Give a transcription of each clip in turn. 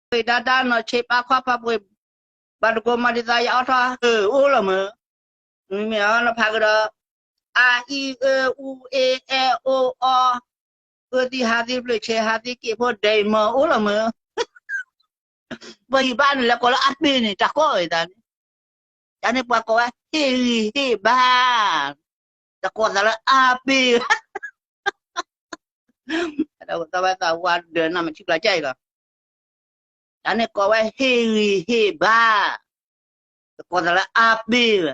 ပှ့ၤဒါဒါနီၢ်ဆံးပာ်ခွါပာ်ပှ့ၤ, ဘၣ်တကိးမၤဒ်သိးယအီထီၣ် အိၣ်လီၤမၢ်, မ့ၢ်အီနဖးကဒီး, အ အံ အ အူ အ့ အဲ အိၣ် အီ, အၢသံဟးသံဖျၢၣ်ဆဲးဟးသံက့ၣ်ဖိဒဲးမၢ်အိၣ်လီၤမၢ်, ပှၤဟံၣ်ဘါန့ၣ်လဲၤကိးလၢအပ့ၤန့ၣ် တၢ်ကီအံၤသးန့ၣ်, တၢ်န့ၣ်ပှၤကိးဝဲဟ့ၣ်ဂံၢ်ဟ့ၣ်ဘါ, တကိးသးလၢအပ့ၤ သးဝဲသးဝါဒၢးနၢ်မ့ၢ်ထံကျါကၢ်အံၤလီၤ, တၢ်န့ၣ်ကိးဝဲဟ့ၣ်ဂံၢ်ဟ့ၣ်ဘါ, တကိးသးလၢအပ့ၤ,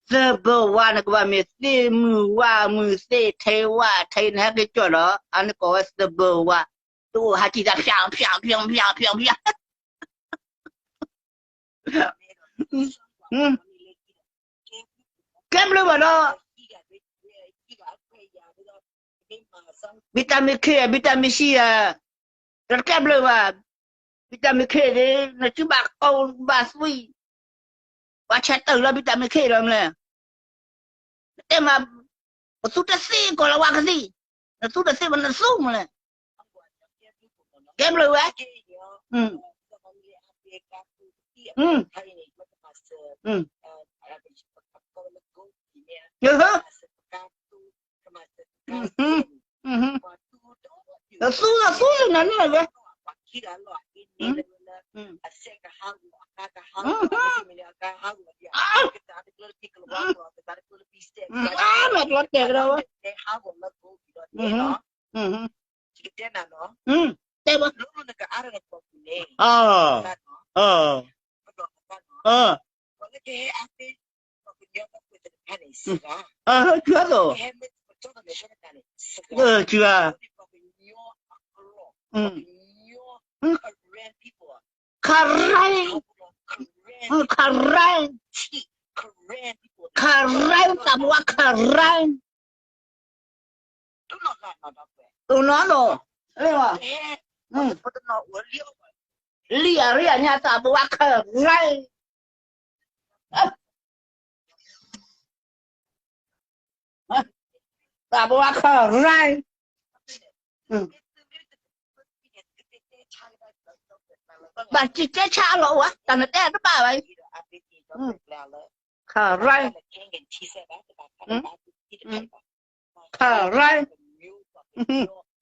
သဘၢဝါန့ၣ်ကဘၣ်မ့ၢ်သ့ၣ်မုၢ်ဝါမုၢ် သ့ၣ်ထဲဝါထဲန့ၣ် ဟဲက့ၤကၠီၣ်ဒီး အန့ၣ်ကိးဝဲသဘၢဝါ, တအိၣ်ဟးကံၣ်တၢ်ဖၠးဖၠးဖၠးဖၠးဖၠး ကဲဘျုးဘၣ်ဒီး vitamin K, vitamin C ဧါ, တကဲဘျုးဘၣ်, vitamin K န့ၣ် နစုဘၣ်ကိၢ်ဘၣ်သွံၣ်, ပှၤဆဲးတၢၢ်လၢ vitamin K လီၤမလဲၣ်, နတဲမး, ပသူတသ့ကီးလၢဝါကသံၣ်, နသူတသ့ဘၣ်နသူမလဲၣ်, ကဲဘျုးဝဲ သူသူနၤန့ၣ်လီၤ, မ့ၢ်ကျီတဲာ်ကဒီးဝဲ, တဲဘၣ်, ခရၢၣ်, ခရၢၣ်, ခရၢၣ်, သးပဝါခရၢၣ်, တနီၤနီၤ, လံၣ်အရံၣ်အညါသးပဝါခရၢၣ်, သးပဝါခရၢၣ်, ဘၣ်စံးတဲဆါလီၤဝဲ တၢ်နတဲတဘၣ်ဘၣ်, ခရၢၣ်, ခရၢၣ်,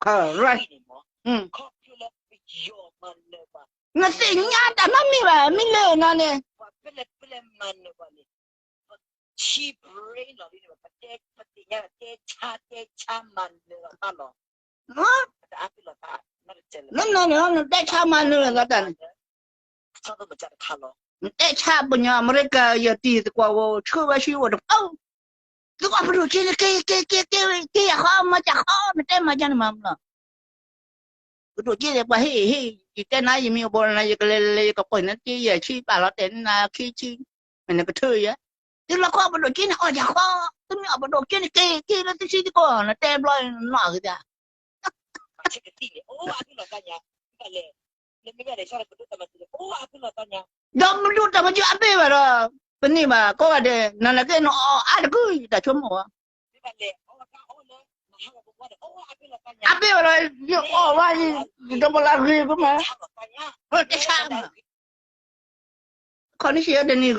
ခရၢၣ်, နသ့ၣ်ညါတၢ်နီတမံၤဘၣ် မ့ၢ်လၢနၤန့ၣ်, နနၤန့ၣ်နတဲဆါမၤနၢၤလီၤသးန့ၣ်, နတဲဆါပှၤကညီအမဲရကၤ ယတံၤသကိးဧိၤ ဆှၢဝဲဆံအိၣ်တဖၣ်, သုကီၢ်ပဒိၣ်က့န့ၣ် က့ၤ က့ၤ က့ၤ က့ၤ က့ၤယၤဃီ မၤကၢ်ဃီ နတဲမၤကၢ်န့ၣ်မၤမနုၤလီၤ, ပဒိၣ်က့န့ၣ် ပှၤဟ့ၣ်ဟ့ၣ် ယတဲနၤ ယမ့ၢ်အိၣ်ဘီနၤ ယကလဲၤလဲၤ ယကပှ့ၤနၤတ့ၢ်ယၤဆံ ပာ်လီၤတဲာ်နၤခံဆံ, မ့ၢ်နကထၢယၤ, သုလီၢ်ခီပဒိၣ်က့န့ၣ် အီၣ်ယၤဃီ, သုမ့ၢ်အီၣ်ပဒိၣ်က့န့ၣ် က့ၤ က့ၤလၢသုဆံသကိး နတဲဘျီနနီၢ်က့ၤသး ဒီးမဒိၣ်တၢ်မၤစၢၤအဘ့ၣ်ဘၣ်ဒီး, ပန့ၢ်ဘၣ်ကိးဂၤဒဲး နလဲၤက့ၤနအီၣ်အါတကုၢ် ယတၢ်ဆိကမိၣ်ဝဲ, အဘ့ၣ်ဘၣ်ဒီး ယအီၣ်ဝဲ ယဒီးပလၢဂ့ၤကမး, တဲဆါ, ခီနံၣ်ဆံးတနံၤဂီၤ